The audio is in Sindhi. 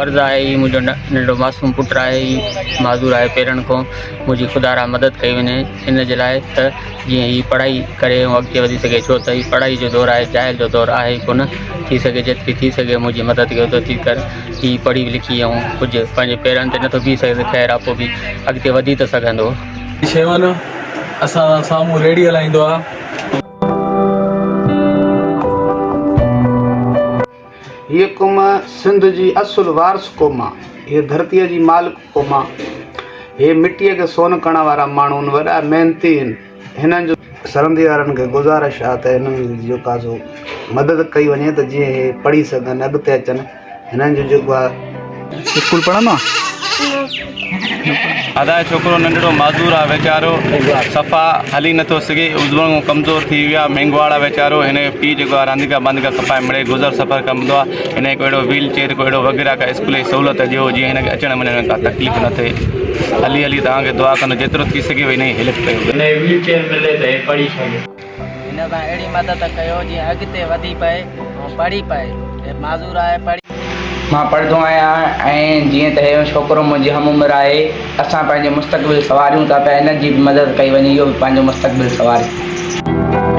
عرض آهي هي منهنجو ننڍڙو معصوم پٽ آهي هي معذور آهي پيرن کان منهنجي خدا را مدد ڪئي وڃي ان جي لاء ته جيئن هي پڙهائي ڪري ۽ اڳتي وڌي سگهي ڇو ته هي پڙهائي جو دور آهي جاهل جو دور آهي ئي ڪونه ٿي سگهي جيتري ٿي سگهي منهنجي مدد ڪيو ته ٿي ڪر هي پڙهي لکي ۽ ڪجهه پنهنجي پيرن تي نٿو بيهي سگهي ته خير آ پوء به اڳتي وڌي ته سگهندو. شيون اسان سامهون ريڙهي هلائيندو آ. هيء قوم سنڌ جي اصل وارث قوم آ. هيء ڌرتيء جي مالڪ قوم آ. هي مٽيء کي سون ڪرڻ وارا ماڻهو آهن. وڏا محنتي آهن. هنن جو. سرندي وارن کي گذارش آ ته هنن جي جيڪو آ سو مدد ڪئي وڃي ته جيئن هي پڙهي سگهن اڳتي اچن. هنن جو جيڪو آ. اسڪول پڙهندو آن؟ ادا هي ڇوڪرو ننڍڙو معذور آ ويچارو صفا هلي نٿو سگهي عضون کان ڪمزور ٿي ويو آ مينگهواڙ آ ويچارو هن جو پيء جيڪو آ رانديڪا بانديڪا کپائي مڙئي گذر سفر ڪندو آ هن کي ڪو اهڙو ويل چيئر ڪو اهڙو وغيره ڪا اسڪول جي سهولت ڏيو جيئن هن کي اچڻ وڃڻ ۾ ڪا تڪليف نه ٿئي هلي هلي توهان کي دعا ڪندو جيترو ٿي سگهي هن جي هيلپ ڪيو. هن کي ويل چيئر ملي ته هي پڙهي سگهي. هن سان اهڙي مدد ڪيو جيئن اڳتي وڌي پئي ۽ پڙهي پئي. هي معذور آهي پڙهي. مان پڙهندو آهيان ۽ جيئن ته هي ڇوڪرو منهنجي هم عمر آهي اسان پنهنجو مستقبل سنواريون ٿا پيا هن جي به مدد ڪئي وڃي اهو به پنهنجو مستقبل سنواري.